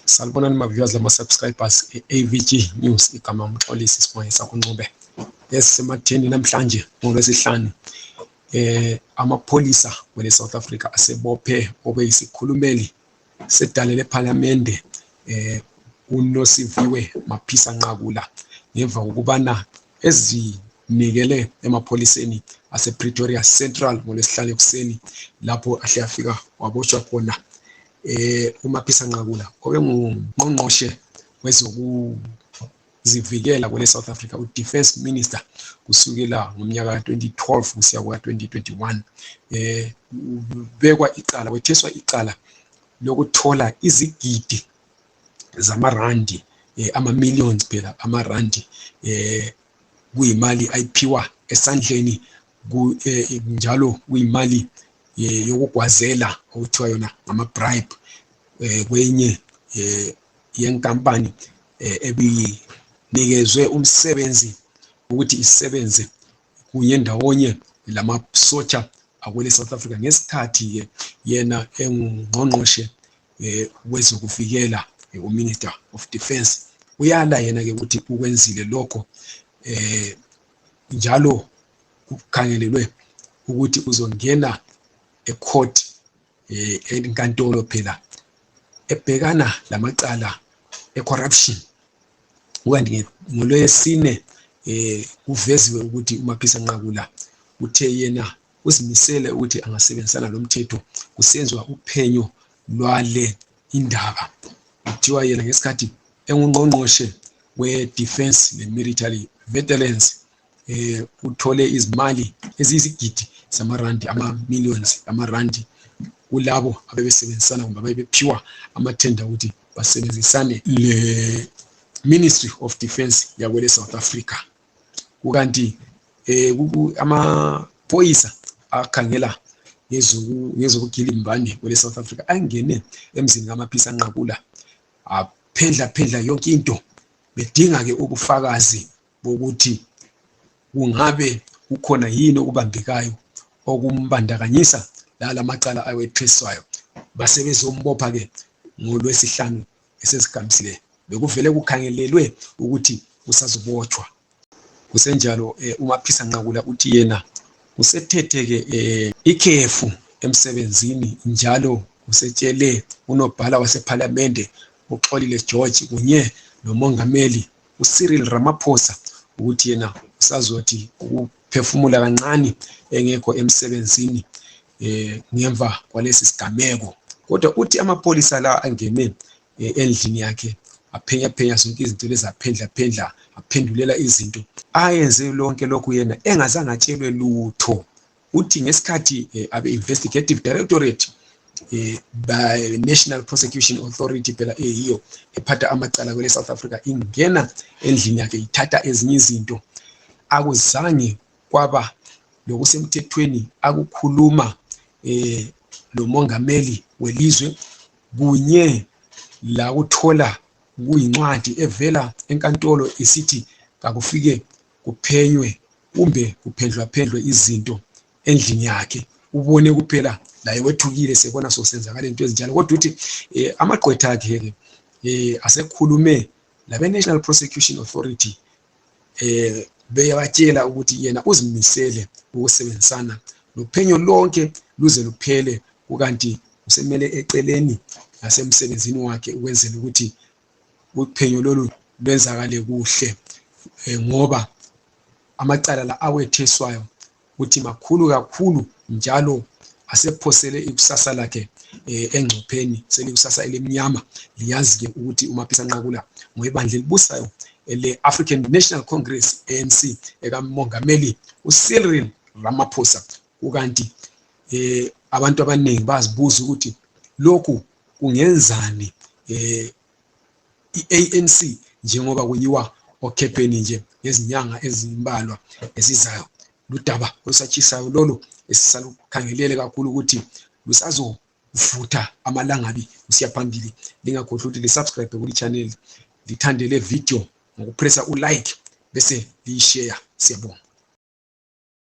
Salibonani ma-viewers lama-subscribers AVG News igama umxolisi Sibonge Sakunxube. Esematheni namhlanje ngoLwesihlanu amapholisa kwele South Africa asebophe obeyisikhulumeli sedale lePhalamende uNosiviwe Mapisa-Nqakula ngemva kokubana ezinikele emapholiseni ase-Pretoria Central ngoLwesihlanu ekuseni lapho ahle afika waboshwa khona uMapisa-Nqakula obengungqongqoshe wezokuzivikela kwele South Africa u-Defense Minister kusukela ngomnyaka ka-2012 kusiya kwa-2021 wetheswa icala lokuthola izigidi zamarandi ama-millions phela amarandi kuyimali ayiphiwa esandleni njalo kuyimali yokugwazela okuthiwa yona ngama-bribe kwenye yenkampani ebinikezwe umsebenzi ukuthi isebenze kunye ndawonye lamasotsha akwele South Africa ngesikhathi yena engungqongqoshe wezokuvikela uMinister of Defense uyala yena-ke ukuthi ukwenzile lokho njalo kukhangelelwe ukuthi uzongena ecourt enkantolo phela ebhekana lamacala ecorruption. Kanti ngolwesine kuveziwe ukuthi uMapisa-Nqakula uthe yena uzimisele ukuthi angasebenzisana lomthetho kusenzwa uphenyo lwale indaba. Kuthiwa yena ngesikhathi engungqongqoshe we-defense ne-military veterans uthole izimali eziyizigidi zamarandi ama-millions amarandi kulabo abebesebenzisana kumbe abebephiwa amathenda ukuthi basebenzisane le Ministry of Defense yakwele South Africa. Kukanti amaphoyisa akhangela ngezobugilimbane kwele South Africa angene emzini kaMapisa-Nqakula aphendla yonke into bedinga-ke ubufakazi bokuthi kungabe kukhona yini okubambekayo okumbandakanyisa lamacala awetheswayo. Basebezombopha-ke ngoLwesihlanu esesikhamisile bekuvele kukhangelelwe ukuthi usazobotshwa. Kusenjalo uMapisa-Nqakula uthi yena usethethe-ke ikhefu emsebenzini njalo usetshele unobhala wasePhalamende uXolile George kunye nomongameli uCyril Ramaphosa ukuthi yena usazothi ukuphefumula kancane engekho emsebenzini ngemva kwalesi sigameko. Kodwa uthi amapholisa la angene endlini yakhe aphenya zonke izinto lezaphendla aphendulela izinto ayenze lonke lokhu yena engazange atshelwe lutho. Uthi ngesikhathi abe-investigative directorate by National Prosecuting Authority phela eyiyo ephatha amacala kwele South Africa ingena endlini yakhe ithatha ezinye izinto akuzange kwaba lokusemthethweni akukhuluma lo mongameli welizwe kunye la uthola kuyincwadi evela enkantolo isithi kakufike kuphenywe kumbe kuphendlwe izinto endlini yakhe. Ubone kuphela la wethukile sebona sosenzakala into ezinjalo. Kodwa uthi amagqwetha akhe asekhulume labe National Prosecuting Authority beyabatshela ukuthi yena uzimisele ukusebenzisana lophenyo lonke luze luphele. Kukanti usemele eceleni nasemsebenzini wakhe ukwenzela ukuthi uphenyo lolu lwenzakale kuhle ngoba amacala la awetheswayo uthi makhulu kakhulu njalo asephosele ikusasa lakhe engcopheni selikusasa elimnyama. Liyazi-ke ukuthi uMapisa-Nqakula ngoyibandla elibusayo le-African National Congress ANC ekamongameli uCyril Ramaphosa. Kukanti abantu abaningi bazibuza ukuthi lokhu kungenzani i-ANC njengoba kunyiwa okhepheni nje ngezinyanga ezimbalwa ezizayo. Ludaba olusatshisayo lolo esisalukhangelele kakhulu ukuthi lusazovutha amalangabi usiya phambili. Lingakhohlwa ukuthi lisubscribe kuli channel, lithande le video ngokupressa ulike bese liyishare. Siyabonga.